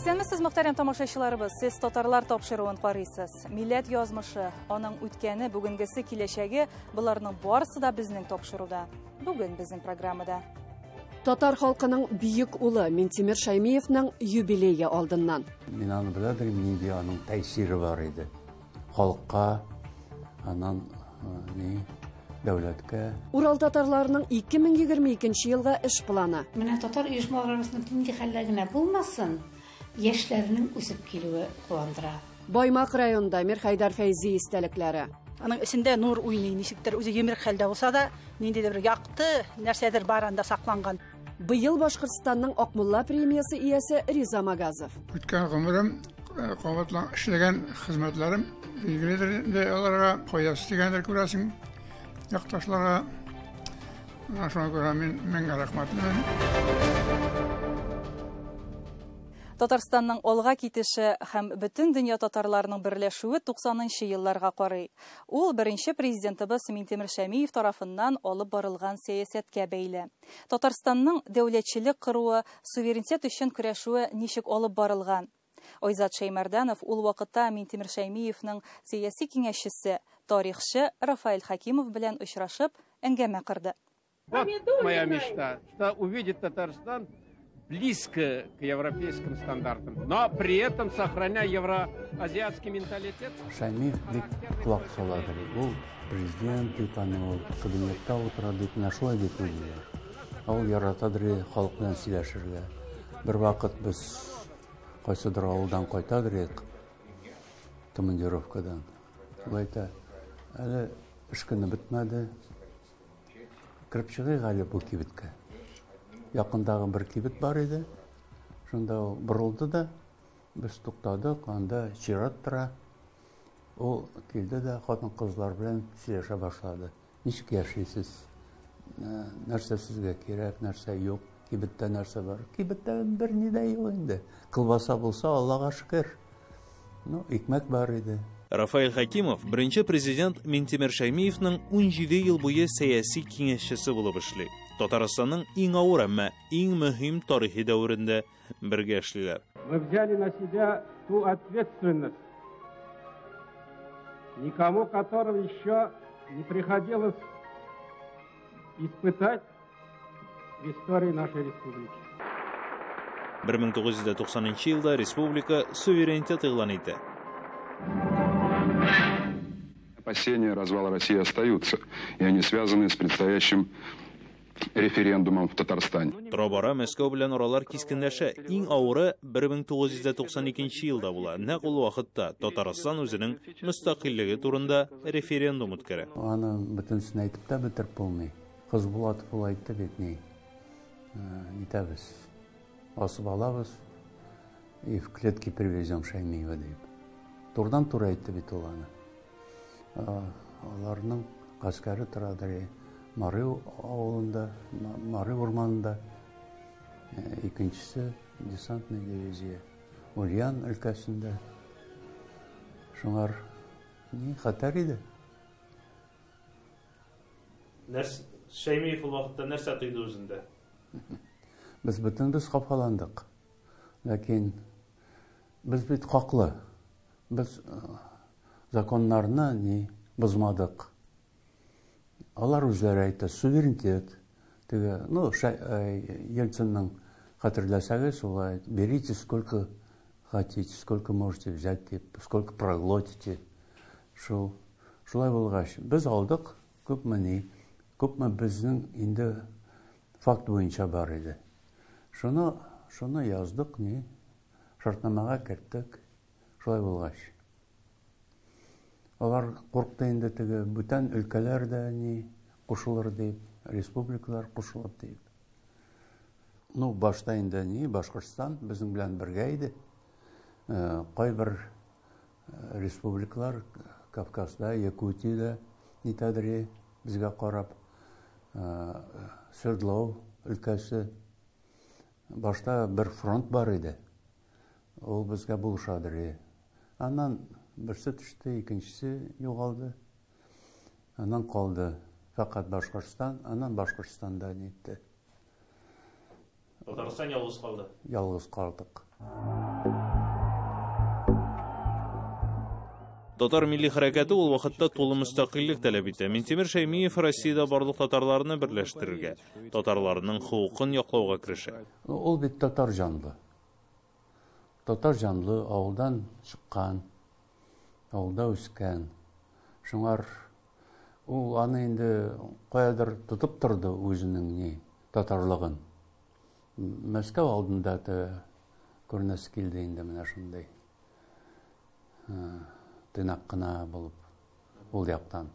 Исәнмесез, мөхтәрәм тамашачыларыбыз. Сез татарлар тапшыруын карыйсыз. Милләт язмышы, аның үткәне, бүгенгесе, киләчәге, боларның барысы да безнең тапшыруда. Бүген безнең программада. Татар халкының бөек улы Минтимер Шаймиевның юбилее алдыннан. Мин аны беләдер, нинди аның тәэсире бар иде. Халыкка, аннан ни, дәүләткә. Урал татарларының 2022 елга эш планы. Менә татар оешмалары арасында нинди хәлләр генә булмасын, яшьләрнең үсеп килүе куандыра. Баймак районында Мирхәйдәр Фәйзи истәлекләре. Аның эчендә нур уйный, ничектер үзе йомрык хәлдә булса да, ниндидер бер якты нәрсәдер бар анда сакланган. Быел Башкортстанның Акмулла премиясе иясе Риза Магазов. Үткән гомерем, кабатлан эшләгән хезмәтләрем билгеледер инде аларга, файдасы тигәндер күрәсең, якташларга. Менә шуңа күрә мин меңгә рәхмәтлемен. Татарстанның алга китеше һәм бөтен дөнья татарларының берләшүе 90нчы елларга карый. Ул беренче президентыбыз Минтимер Шәймиев тарафыннан алып барылган сәясәткә бәйле. Татарстанның дәүләтчелек коруы, суверенитет өчен көрәшүе ничек алып барылган? Айзат Шәймәрдәнов ул вакытта Минтимер Шәймиевның сәяси киңәшчесе, тарихчы Рафаэль Хакимов белән очрашып, әңгәмә корды. Вот моя мечта, что увидеть Татарстан близко к европейским стандартам, но при этом сохраняя евроазиатский менталитет. Шаймиев бик колак сала ди. Ул президент дип, аны ул кабинетта утыра дип, менә шулай дип уйлыйлар. Ул ярата ди халык белән сөйләшергә. Бер вакыт без кайсыдыр авылдан кайтадыр идек, командировкадан. Ул әйтә, әле эш көне бетмәде, кереп чыгыйк әле бу кибеткә. Якындагы бер кибет бар иде. Шунда ул борылды да, без туктадык, анда чират тора. Ул килде дә хатын-кызлар белән сөйләшә башлады. Ничек яшисез? Нәрсә сезгә кирәк, нәрсә юк? Кибеттә нәрсә бар? Кибеттә бер ни дә юк инде. Колбаса булса, Аллага шөкер. Ну, икмәк бар иде. Рафаэль Хакимов беренче президент Минтимер Шәймиевның 17 ел буе сәяси киңәшчесе булып эшли. Татарстанның иң авыр, әмма иң мөһим тарихи дәверендә бергә эшлиләр. Мы взяли на себя ту ответственность, никому которого еще не приходилось испытать в истории нашей республики. 1990 елда республика суверенитет игълан итә. Опасения развала России остаются, и они связаны с предстоящим референдумом в Татарстане. Тора-бара Мәскәү белән аралар кискенләшә. Иң авыры 1992 елда була. Нәкъ ул вакытта Татарстан үзенең мөстәкыйльлеге турында референдум үткәрә. Аны бөтенесен әйтеп тә бетереп булмый. Хасбулатов ул әйтте бит ни. Нитәбез, асып алабыз и в клетке привезем Шаймиева дип. Турдан-тура әйтте бит ул аны. Аларның гаскәре торадыр Мары авылында, Мары урманында. Икенчесе десантный дивизия Ульян өлкәсендә. Шуңар ни хәтәр иде. Шәймиев ул вакытта нәрсә тойды үзендә? Без бөтенебез хафаландык. Ләкин без бит хаклы. Без законнарны ни бозмадык. Алар үзләре әйтте, суверенитет. Теге, ну, Ельцинның хәтерләсәгез, ул әйтте, берите сколько хотите, сколько можете взять, дип, сколько проглотите. Шул, шулай булгач, без алдык, күпме ни, күпме безнең инде факт буенча бар иде. Шуны яздык, ни, шартнамага керттек, шулай булгач. Алар куркты инде теге бүтән өлкәләр дә ни кушылыр дип, республикалар кушылыр дип. Ну, башта инде ни, Башкортстан безнең белән бергә иде. Кайбер республикалар Кавказда, Якутиядә нитәдер безгә карап, Свердлов өлкәсе. Башта бер фронт бар иде. Ул безгә булышадыр. Аннан берсе төште, икенчесе югалды. Аннан калды фақат Башкортстан, аннан Башкортстанда нитте. Татарстан ялгыз калды. Ялгыз калдык. Татар милли хәрәкәте ул вакытта тулы мөстәкыйльлек таләп итә. Минтимер Шәймиев Россиядә барлык татарларны берләштерергә, татарларның хокукын яклауга керешә. Ул бит татар җанлы. Татар җанлы, авылдан чыккан, авылда үскән. Шуңар ул аны инде каядыр тотып торды үзенең ни татарлыгын. Мәскәү алдында да күренәсе килде инде менә шундый. Тыйнак кына булып ул яктан.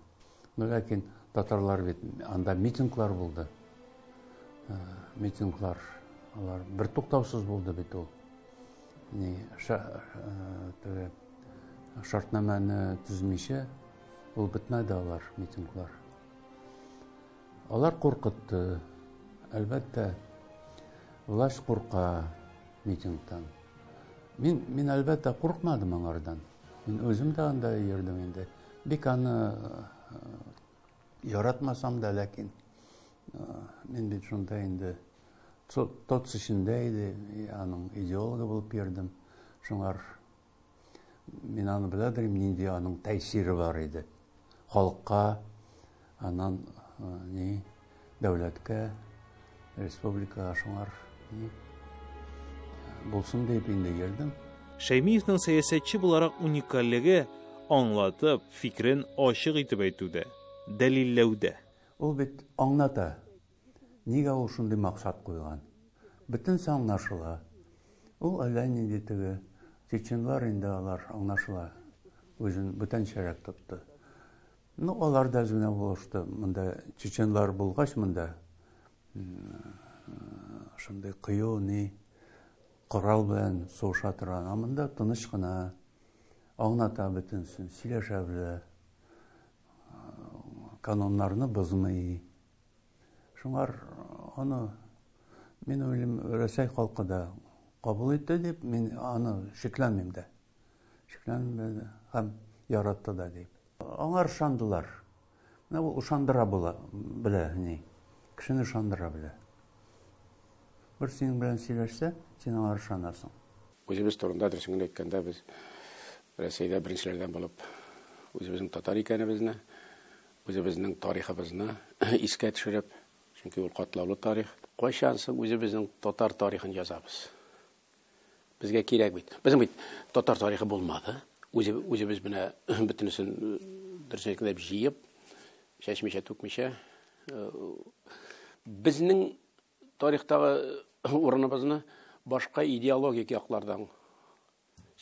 Но ләкин татарлар бит анда митинглар булды. Митинглар алар бер туктаусыз булды бит ул. Ни шартнамәне төзмичә ул бетмәде алар митинглар. Алар куркытты. Әлбәттә, власть курка митингтан. Мин әлбәттә куркмадым аңардан. Мин үзем дә анда йөрдем инде. Бик аны яратмасам да, ләкин мин бит шунда инде ТОЦ эчендә иде, аның идеологы булып йөрдем. Шуңар мин аны беләдер, нинди аның тәэсире бар иде. Халыкка, аннан ни, дәүләткә, республикага шуңар ни булсын дип инде йөрдем. Шәймиевнең сәясәтче буларак уникальлеге аңлатып, фикерен ачык итеп әйтүдә, дәлилләүдә. Ул бит аңлата. Нигә ул шундый максат куйган? Бөтенесе аңлашыла. Ул әллә нинди теге чеченлар инде алар аңлашыла. Үзен бүтәнчәрәк тотты. Ну, алар да әз генә булышты. Монда чеченлар булгач, монда шундый кыю ни корал белән сугыша торган. Ә монда тыныч кына аңлата бөтенесен, сөйләшә белә. Кануннарны бозмый. Шуңар аны, мин уйлыйм, Рәсәй халкы да кабул итте дип, мин аны шикләнмим дә. Шикләнмим дә һәм яратты да дип. Аңар ышандылар. Менә ул ышандыра була, белә, ни. Кешене ышандыра белә. Бер синең белән сөйләшсә, син аңар ышанасың. Үзебез турында дөресен генә әйткәндә, без Рәсәйдә беренчеләрдән булып үзебезнең татар икәнебезне, үзебезнең тарихыбызны искә төшереп, чөнки ул катлаулы тарих. Кайчан соң үзебезнең татар тарихын язабыз? Безгә кирәк бит. Безнең бит татар тарихы булмады. Үзебез менә бөтенесен дөресен әйткәндә җыеп, чәчмичә, түкмичә, безнең тарихтагы урыныбызны башка идеологик яклардан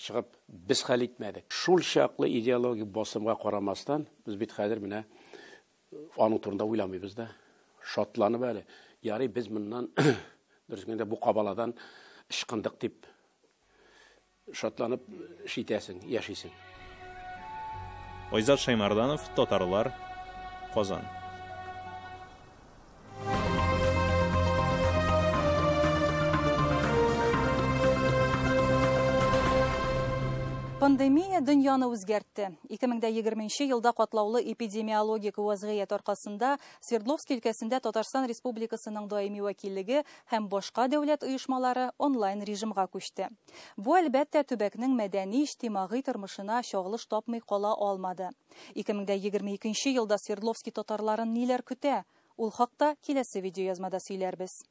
чыгып без хәл итмәдек. Шул чаклы идеологик басымга карамастан, без бит хәзер менә аның турында уйламыйбыз да. Шатланып әле. Ярый, без моннан, дөресен әйткәндә, бу кабаладан ычкындык дип шатланып эш итәсең, яшисең. Айзат Шаймарданов, Татарлар, Казан. Пандемия дөньяны үзгәртте. 2020 елда катлаулы эпидемиологик вазгыять аркасында Свердловск өлкәсендә Татарстан Республикасының даими вәкиллеге һәм башка дәүләт оешмалары онлайн режимга күчте. Бу, әлбәттә, төбәкнең мәдәни иҗтимагый тормышына чагылыш тапмый кала алмады. 2022 елда Свердловский татарларын ниләр көтә? Ул хакта киләсе видеоязмада сөйләрбез.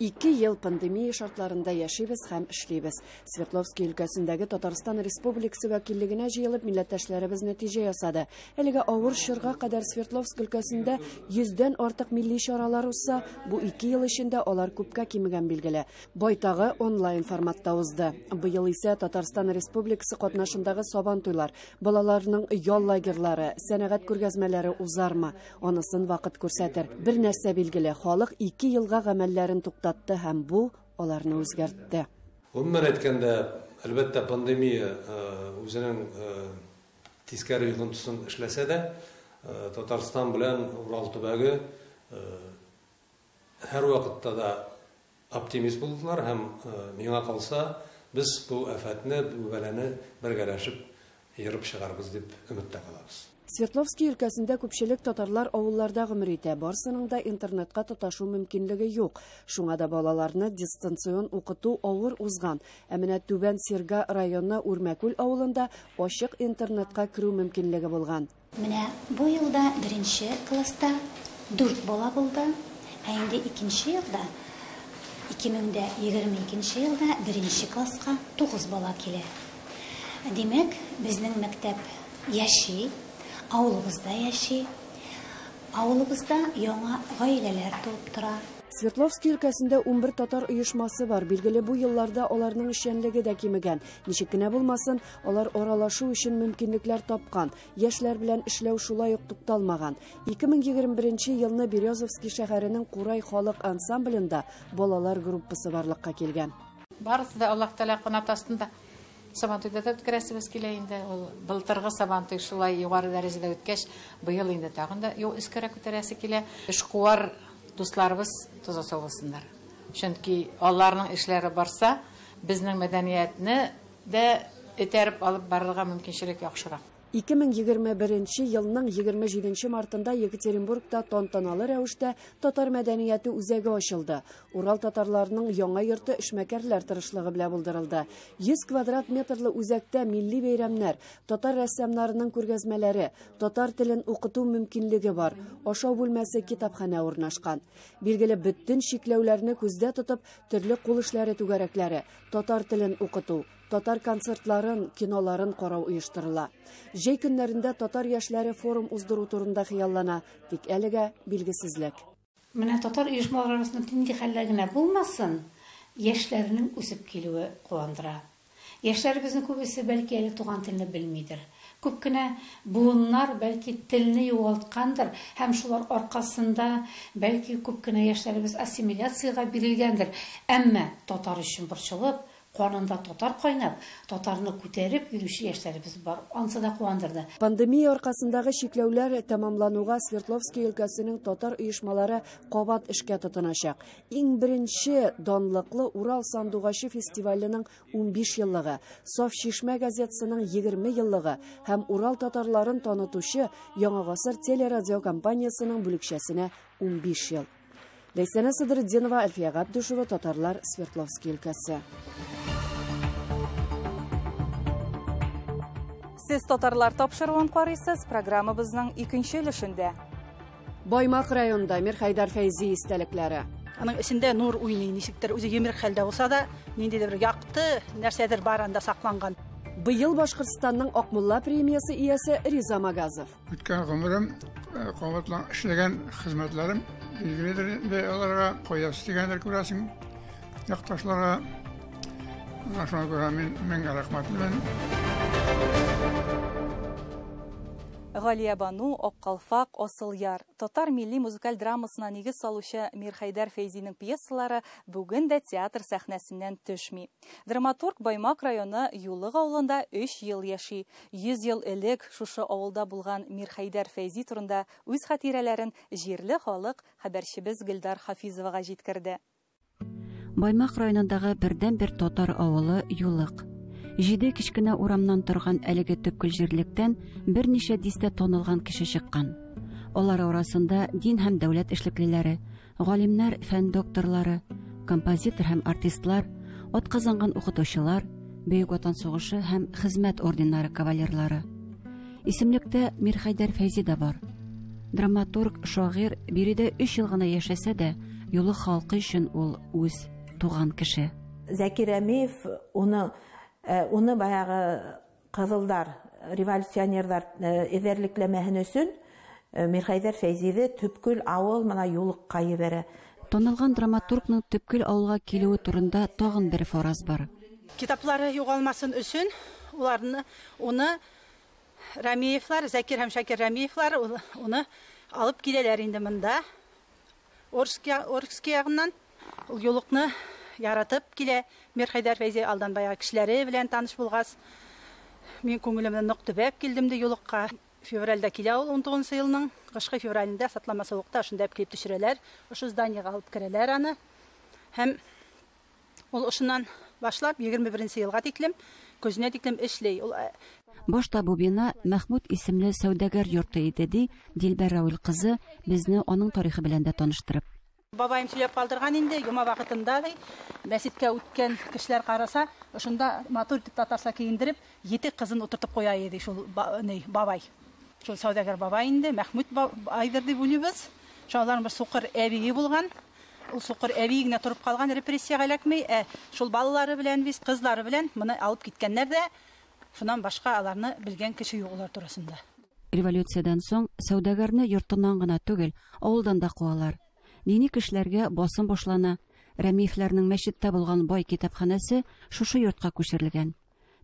2 ел пандемия шартларында яшибез һәм эшлибез. Свердловский өлкәсендәге Татарстан Республикасы вәкиллегенә җыелып милләттәшләребез нәтиҗә ясады. Әлегә авыр чорга кадәр Свердловск өлкәсендә 100дән артык милли чаралар узса, бу 2 ел эчендә алар күпкә кимегән билгеле. Байтагы онлайн форматта узды. Быел исә Татарстан Республикасы катнашындагы сабантуйлар, балаларның ял лагерьлары, сәнәгать күргәзмәләре узармы? Анысын вакыт күрсәтер. Бер нәрсә билгеле, халык 2 елга гамәлләрен туктатты һәм бу аларны үзгәртте. Гомумән әйткәндә, әлбәттә, пандемия үзенең тискәре йогынтысын эшләсә дә, Татарстан белән Урал төбәге һәрвакытта да оптимист булдылар һәм миңа калса, без бу афәтне, бу бәлане бергәләшеп ерып чыгарбыз дип өметтә калабыз. Свердловски өлкәсендә күпчелек татарлар авылларда гомер итә. Барсының да интернетка тоташу мөмкинлеге юк. Шуңа да балаларны дистанцион укыту авыр узган. Ә менә Түбән Серга районы Үрмәкүл авылында ачык интернетка керү мөмкинлеге булган. Менә бу елда беренче класста 4 бала булды. Ә инде икенче елда, 2022 елда беренче класска 9 бала килә. Димәк, безнең мәктәп яши, авылыбызда яши. Авылыбызда яңа гаиләләр туып тора. Свердловски өлкәсендә 11 татар оешмасы бар. Билгеле, бу елларда аларның эшчәнлеге дә кимегән. Ничек кенә булмасын, алар аралашу өчен мөмкинлекләр тапкан. Яшьләр белән эшләү шулай ук тукталмаган. 2021 елны Березовский шәһәренең Курай халык ансамблендә балалар группасы барлыкка килгән. Барысы да Аллаһ Тәгалә канаты астында. Сабантуйда да үткәрәсебез килә инде. Ул былтыргы Сабантуй шулай югары дәрәҗәдә үткәч, быел инде тагын да өскәрәк күтәрәсе килә. Эшкуар дусларыбыз туза сау булсыннар. Чөнки аларның эшләре барса, безнең мәдәниятне дә этәреп алып барырга мөмкинчелек яхшырак. 2021 елның 27 мартында Екатеринбургта тантаналы рәвештә татар мәдәнияте үзәге ачылды. Урал татарларының яңа йорты эшмәкәрләр тырышлыгы белән булдырылды. 100 квадрат метрлы үзәктә милли бәйрәмнәр, татар рәссамнарының күргәзмәләре, татар телен укыту мөмкинлеге бар. Ашау бүлмәсе, китапханә урнашкан. Билгеле, бөтен чикләүләрне күздә тотып, төрле кул эшләре түгәрәкләре, татар телен укыту, татар концертларын, киноларын карау оештырыла. Җәй көннәрендә татар яшьләре форум уздыру турында хыяллана, тик әлегә билгесезлек. Менә татар оешмалары арасында нинди хәлләр генә булмасын, яшьләрнең үсеп килүе куандыра. Яшьләребезнең күбесе бәлки әле туган телне белмидер. Күп кенә буыннар бәлки телне югалткандыр һәм шулар аркасында бәлки күп кенә яшьләребез ассимиляциягә бирелгәндер. Әмма татар өчен борчылып, канында татар кайнап, татарны күтәреп йөрүче яшьләребез бар. Ансы да куандырды. Пандемия аркасындагы чикләүләр тәмамлануга Свердловски өлкәсенең татар оешмалары кабат эшкә тотыначак. Иң беренче данлыклы Урал сандугачы фестиваленең 15 еллыгы, Саф Чишмә газетасының 20 еллыгы һәм Урал татарларын танытучы Яңа гасыр телерадиокомпаниясенең бүлекчәсенә 15 ел. Ләйсәнә Садретдинова, Әлфия Габдушева, Татарлар, Свердловски өлкәсе. Сез татарлар тапшыруын карыйсыз, программабызның икенче өлешендә. Баймак районында Мирхәйдәр Фәйзи истәлекләре. Аның эчендә нур уйный, ничектер үзе йомрык хәлдә булса да, ниндидер бер якты нәрсәдер бар анда сакланган. Быел Башкортстанның Акмулла премиясе иясе Риза Магазов. Үткән гомерем, кабатлан эшләгән хезмәтләрем билгеледер инде аларга, файдасы тигәндер күрәсең, якташларга. Менә шуңа күрә мин мең рәхмәтлемен. Галия Бану, Аккалфак, Асылъяр. Татар милли музыкаль драмасына нигез салучы Мирхәйдәр Фәйзинең пьесалары бүген дә театр сәхнәсеннән төшми. Драматург Баймак районы Юлык авылында 3 ел яши. 100 ел элек шушы авылда булган Мирхәйдәр Фәйзи турында үз хатирәләрен җирле халык хәбәрчебез Гөлдар Хафизовага җиткерде. Баймак районындагы бердәнбер татар авылы Юлык. 7 кечкенә урамнан торган әлеге төпкел җирлектән берничә дистә танылган кеше чыккан. Алар арасында дин һәм дәүләт эшлеклеләре, галимнәр, фән докторлары, композитор һәм артистлар, атказанган укытучылар, Бөек Ватан сугышы һәм хезмәт орденнары кавалерлары. Исемлектә Мирхәйдәр Фәйзи дә бар. Драматург, шагыйрь биредә 3 ел гына яшәсә дә, Юлык халкы өчен ул үз туган кеше. Зәки Рәмиев уны баягы кызылдар, революционерлар эзәрлекләмәһен өчен Мирхәйдәр Фәйзиҙе төпкөл авыл мына Юлыҡҡа ебәрә. Танылган драматургның төпкөл авылга килүе турында тагын бер фараз бар. Китаплары югалмасын өчен уларны, уны Рәмиевлар, Зәкир һәм Шакир Рәмиевлар уны алып киләләр инде монда. Орский ягыннан ул Юлыҡны яратып килә. Мирхәйдәр Фәйзи алдан баягы кешеләре белән таныш булгас, мин күңелемне нык төбәп килдем ди Юлыҡҡа. Февральдә килә ул 19 елның кышкы февралендә сатлама суыкта ошонда алып килеп төшерәләр. Ошо зданиега алып керәләр аны. Һәм ул ошоннан башлап 21 елга тиклем, көзенә тиклем эшли. Ул Башта бу бина Мәхмүт исемле сәүдәгәр йорты иде, ди Дилбәр Равил кызы, безне аның тарихы белән дә таныштырып. Бабаем сөйләп калдырган инде, йома вакытында ди, мәчеткә үткән кешеләр караса, ошонда матур итеп татарча киендереп, ете кызын утыртып куя иде шул ни, бабай. Шул сәүдәгәр бабай инде, Мәхмүт айдыр дип уйлыйбыз. Шуларның бер сукыр әбие булган. Ул сукыр әби генә торып калган, репрессиягә эләкми, ә шул балалары белән, без кызлары белән моны алып киткәннәр дә, шуннан башка аларны белгән кеше юк улар турысында. Революциядән соң сәүдәгәрне йортыннан гына түгел, авылдан да куалар. Дини кешеләргә басым башлана. Рәмиевләрнең мәчеттә булган бай китапханәсе шушы йортка күчерелгән.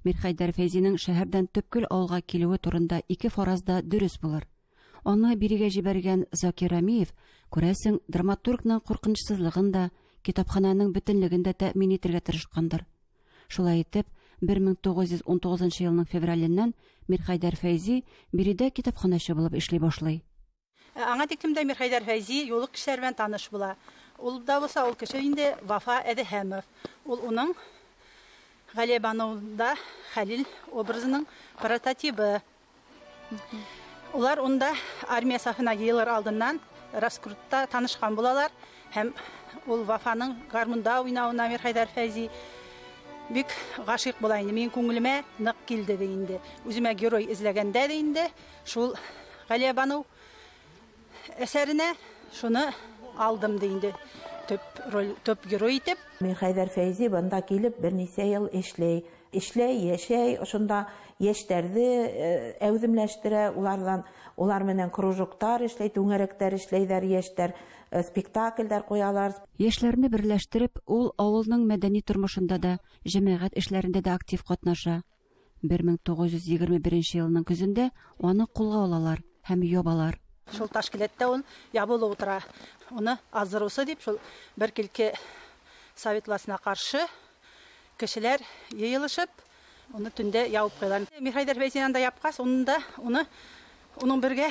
Мирхәйдәр Фәйзинең шәһәрдән төпкел авылга килүе турында ике фараз да дөрес булыр. Аны бирегә җибәргән Закир Рәмиев, күрәсең, драматургның куркынычсызлыгын да, китапхананың бөтенлеген дә тәэмин итәргә тырышкандыр. Шулай итеп, 1919 елның февраленнән Мирхәйдәр Фәйзи биредә китапханачы булып эшли башлый. Аңа тиклем дә Мирхәйдәр Фәйзи юлык кешеләр белән таныш була. Ул да булса, ул кеше инде Вафа Әдеһәмов. Ул уның Галиябануда Хәлил образының прототибы. Улар унда армия сафына йыйылыр алдыннан Раскрутта танышкан булалар һәм ул Вафаның гармунда уйнавына Мирхәйдәр Фәйзи бик гашыйк була инде. Минем күңелемә нык килде ди инде. Үземә герой эзләгәндә дә инде шул Галиябану әсәренә шуны алдым ди инде. Төп роль, төп герой итеп. Мирхәйдәр Фәйзи бында килеп берничә ел эшләй. Эшләй, яшәй, ошонда яшьтәрҙе әүҙемләштерә, уларҙан, улар менән кружоктар эшләй, түңәрәктәр эшләйҙәр, йәштәр спектакльдәр ҡуялар. Йәшләрне берләштереп, ул авылның мәдәни тормошонда да, җәмәғәт эшләрендә дә актив катнаша. 1921 елның көзендә аны кулга алалар һәм ябалар. Шул таш келәттә ул ябылып утыра. Уны аздырусы дип, шул бер килке совет властына каршы кешеләр йыйылышып, уны төндә ябып куялар. Мирхәйдәр Фәйзин анда япкач, унда уны уның бергә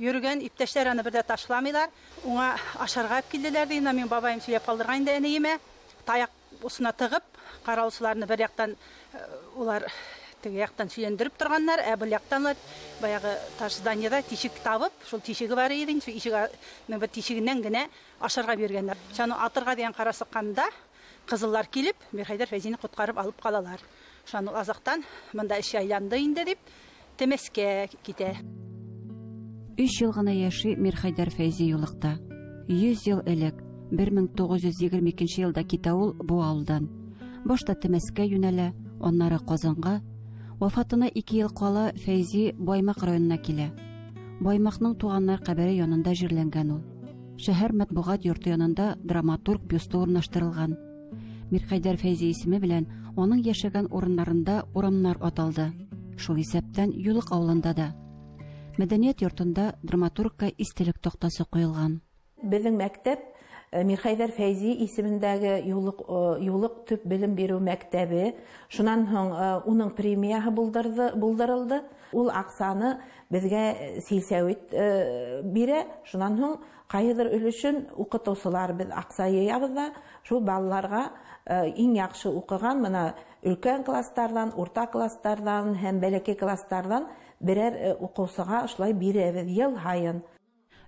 йөргән иптәшләр аны бер дә ташламыйлар. Уңа ашарга алып килделәр ди. Мин бабаем сөйләп калдырган инде әниемә. Таяк усына тыгып, караучыларны бер яктан улар теге яктан сөйләндереп торганнар, ә бу яктан улар баягы таш зданиеда тишек табып, шул тишеге бар иде, шул ишегенең бер тишегеннән генә ашарга биргәннәр. Шуны атырга дигән карар чыкканда кызыллар килеп, Мирхәйдәр Фәйзине коткарып алып калалар. Шуны азактан монда эш айланды инде дип Темәскә китә. 3 ел гына яши Мирхәйдәр Фәйзи юлыкта. 100 ел элек, 1922 елда китә ул бу авылдан. Башта Темәскә юнәлә, аннары Казанга. Вафатына 2 ел кала Фәйзи Баймак районына килә. Баймакның туганнар кабере янында җирләнгән ул. Шәһәр матбугат йорты янында драматург бюсты урнаштырылган. Мирхәйдәр Фәйзи исеме белән аның яшәгән урыннарында урамнар аталды. Шул исәптән Юлык авылында да. Мәдәният йортында драматургка истәлек тактасы куелган. Безнең мәктәп Мирхәйдәр Фәйзи исемендәге Юлык төп белем бирү мәктәбе. Шуннан һуң уның премияһы булдырылды. Ул акчаны безгә сельсовет бирә. Шуннан һуң кайдыр өлешен укытучылар без акча җыябыз да, шул балаларга иң яхшы укыган менә өлкән класслардан, урта класслардан һәм бәләкәй класслардан берәр укучыга шулай бирәбез ел һаен.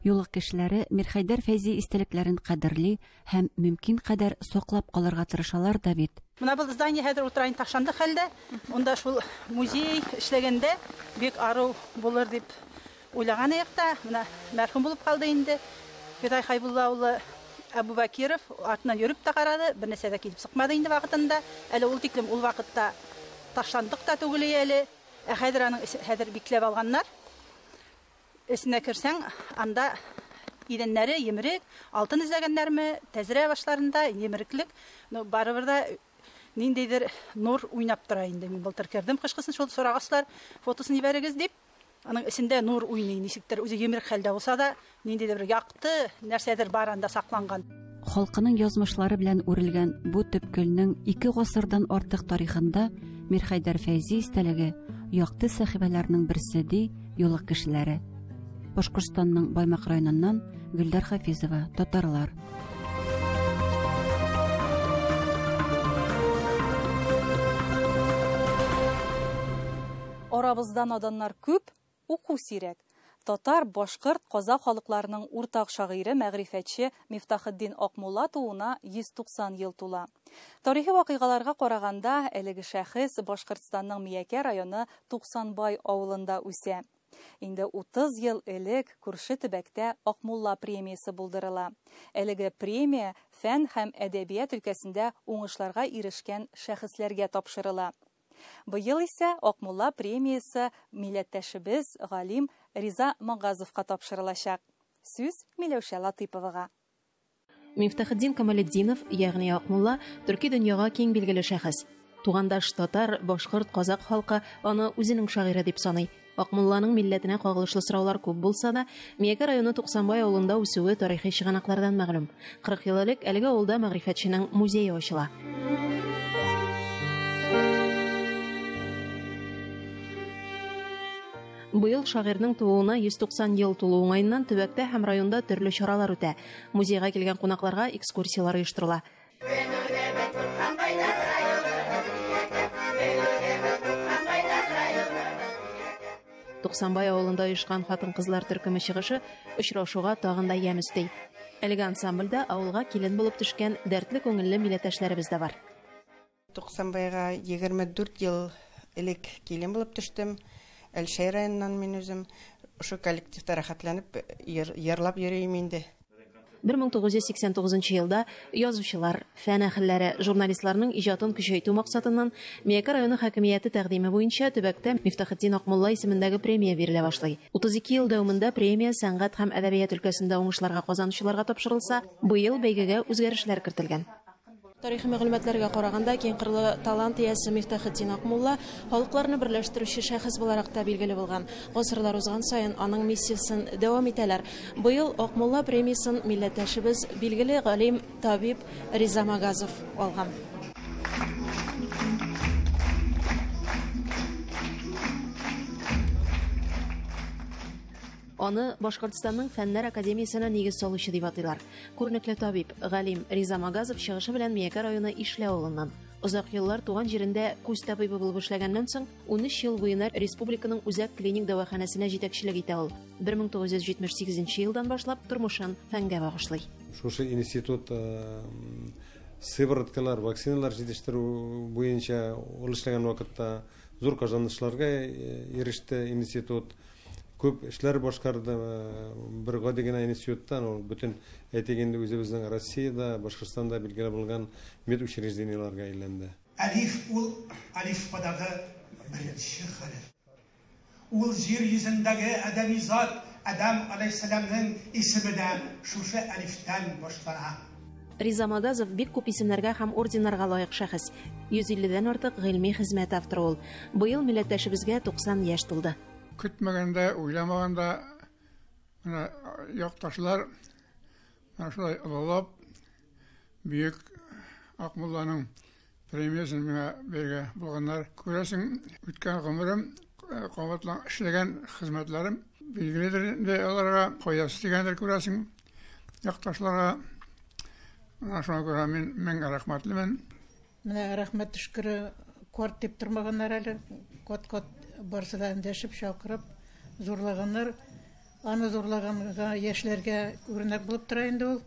Юлык кешеләре Мирхәйдәр Фәйзи истәлекләрен кадерли һәм мөмкин кадәр саклап калырга тырышалар да бит. Менә был здание хәзер утыра инде ташландык хәлдә. Унда шул музей эшләгәндә бик ару булыр дип уйлаган идек тә, менә мәрхүм булып калды инде. Фидай Хайбулла улы Әбүбәкиров артыннан йөреп тә карады, бер нәрсә дә килеп чыкмады инде вакытында. Әле ул тиклем ул вакытта ташландык та түгел әле. Ә хәзер аның хәзер бикләп алганнар. Эсенә керсәң, анда идәннәре емерек, алтын эзләгәннәрме, тәзрә башларында емереклек, но барыбер дә ниндәйдер нур уйнап тора инде. Мин былтыр кердем кышкысын, шул сорагаслар, фотосын җибәрегез дип. Аның эчендә нур уйный, ничектер үзе емерек хәлдә булса да, ниндәйдер бер якты нәрсәдер бар анда сакланган. Халкының язмышлары белән үрелгән бу төпкелнең 2 гасырдан артык тарихында Мирхәйдәр Фәйзи истәлеге якты сәхифәләрнең берсе ди Юлык кешеләре. Башкортстанның Баймак районыннан Гөлдәр Хафизова, Татарлар. Арал Арабызда наданнар күп, уку сирәк. Татар, башкорт, казах халыкларының уртак шагыйре, мәгърифәтче Мифтахетдин Акмулла тууына 190 ел тула. Тарихи вакыйгаларга караганда, әлеге шәхес Башкортстанның Миякә районы Туксанбай авылында үсә. Инде 30 ел элек күрше төбәктә Акмулла премиясе булдырыла. Әлеге премия фән һәм әдәбият өлкәсендә уңышларга ирешкән шәхесләргә тапшырыла. Быел исә Акмулла премиясе милләттәшебез галим Риза Магазовка тапшырылачак. Сүз Миләүшә Латыйповага. Мифтахетдин Камалетдинов, ягъни Акмулла, төрки дөньяга киң билгеле шәхес. Тугандаш татар, башкорт, казак халкы аны үзенең шагыйре дип саный. Акмулланың милләтенә кагылышлы сораулар күп булса да, Миякә районы Туксанбай авылында үсүе тарихи чыганаклардан мәгълүм. 40 ел элек әлеге авылда мәгърифәтченең музее ачыла. Быел шагыйрьнең тууына 190 ел тулу уңаеннан төбәктә һәм районда төрле чаралар үтә. Музейга килгән кунакларга экскурсияләр оештырыла. Туксанбай авылында оешкан хатын-кызлар төркеме чыгышы очрашуга тагын да ямь өсти. Әлеге ансамбльдә авылга килен булып төшкән дәртле күңелле милләттәшләребез дә бар. Туксанбайга 24 ел элек килен булып төштем. Әлшәй районыннан мин үзем ошо коллективта рәхәтләнеп йырлап йөрим инде. 1989 елда язучылар, фән әһелләре, журналистларның иҗатын көчәйтү максатыннан Миякә районы хакимияте тәкъдиме буенча төбәктә Мифтахетдин Акмулла исемендәге премия бирелә башлый. 32 ел дәвамында премия сәнгать һәм әдәбият өлкәсендә уңышларга казанучыларга тапшырылса, быел бәйгегә үзгәрешләр кертелгән. Тарихи мәгълүматларга караганда, киң кырлы талант иясе Мифтахетдин Акмулла халыкларны берләштерүче шәхес буларак та билгеле булган. Гасырлар узган саен аның миссиясын дәвам итәләр. Быел Акмулла премиясын милләттәшебез, билгеле галим, табиб Риза Магазов алган. Аны Башкортстанның Фәннәр академиясенә нигез салучы дип атыйлар. Күренекле табиб, галим Риза Магазов чыгышы белән Миякә районы Ишле авылыннан. Озак еллар туган җирендә күз табибы булып эшләгәннән соң, 13 ел буена республиканың үзәк клиник дәваханәсенә җитәкчелек итә ул. 1978 елдан башлап тормышын фәнгә багышлый. Шушы институт сывороткалар, вакциналар җитештерү буенча ул эшләгән вакытта зур казанышларга иреште институт. Күп эшләр башкарды. Бер гади генә институттан ул бөтен, әйтик инде, үзебезнең Россиядә, Башкортстанда билгеле булган медучреждениеләргә әйләнде. Әлиф ул әлифбадагы беренче хәреф. Ул җир йөзендәге адәми зат Адам алейһиссәламның исеме дә шушы әлифтән башлана. Риза Магазов бик күп исемнәргә һәм орденнарга лаек шәхес. 150дән артык гыйльми хезмәт авторы ул. Быел милләттәшебезгә 90 яшь тулды. Көтмәгәндә, уйламаганда менә якташлар менә шулай олылап бөек Акмулланың премиясен миңа бирергә булганнар. Күрәсең, үткән гомерем, кабатлан эшләгән хезмәтләрем билгеледер инде аларга, файдасы тигәндер, күрәсең, якташларга. Менә шуңа күрә мин мең рәхмәтлемен. Менә рәхмәт төшкере карт дип тормаганнар әле, кат-кат барысы да эндәшеп, чакырып, зурлаганнар. Аны зурлаганга яшьләргә үрнәк булып тора инде ул.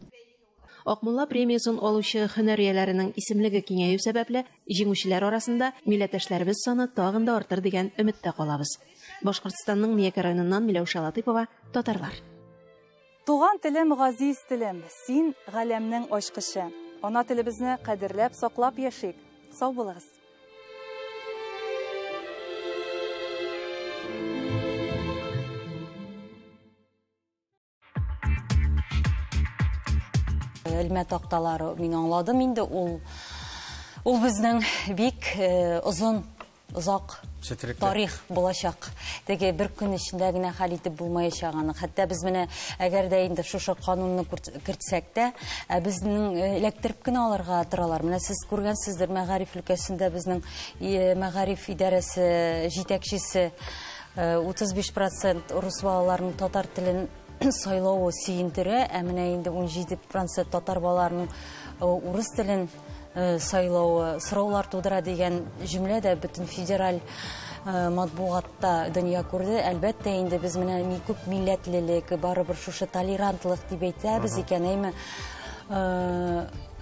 Акмулла премиясен алучы һөнәр ияләренең исемлеге киңәю сәбәпле, җиңүчеләр арасында милләттәшләребез саны тагын да артыр дигән өметтә калабыз. Башкортстанның Миякә районыннан Миләүшә Латыйпова, Татарлар. Туган телем, газиз телем, син галәмнең ачкычы. Ана телебезне кадерләп, саклап яшик. Сау булыгыз. Элмә такталары мин аңладым инде, ул безнең бик озын, озак тарих булачак. Теге бер көн эчендә генә хәл итеп булмаячак аны. Хәтта без менә әгәр дә инде шушы канунны кертсәк тә, безнең эләктереп кенә алырга торалар. Менә сез күргәнсездер, мәгариф өлкәсендә безнең мәгариф идарәсе җитәкчесе 35% рус балаларының татар телен сайлавы сөендерә, ә менә инде 17% татар балаларының урыс телен Сайлавы сораулар тудыра дигән җөмлә дә бөтен федераль матбугатта дөнья күрде. Әлбәттә инде без менә күп милләтлелек, барыбер шушы толерантлык дип әйтәбез икән, әйме?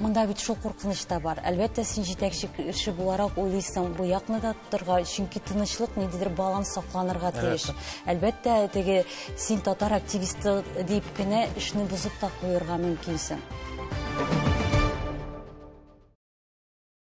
Монда бит шул куркыныч та бар. Әлбәттә, син җитәкче кеше буларак уйлыйсың, бу якны да тотырга, чөнки тынычлык, ниндидер баланс сакланырга тиеш. Әлбәттә, теге син татар активисты дип кенә эшне бозып та куярга мөмкинсең.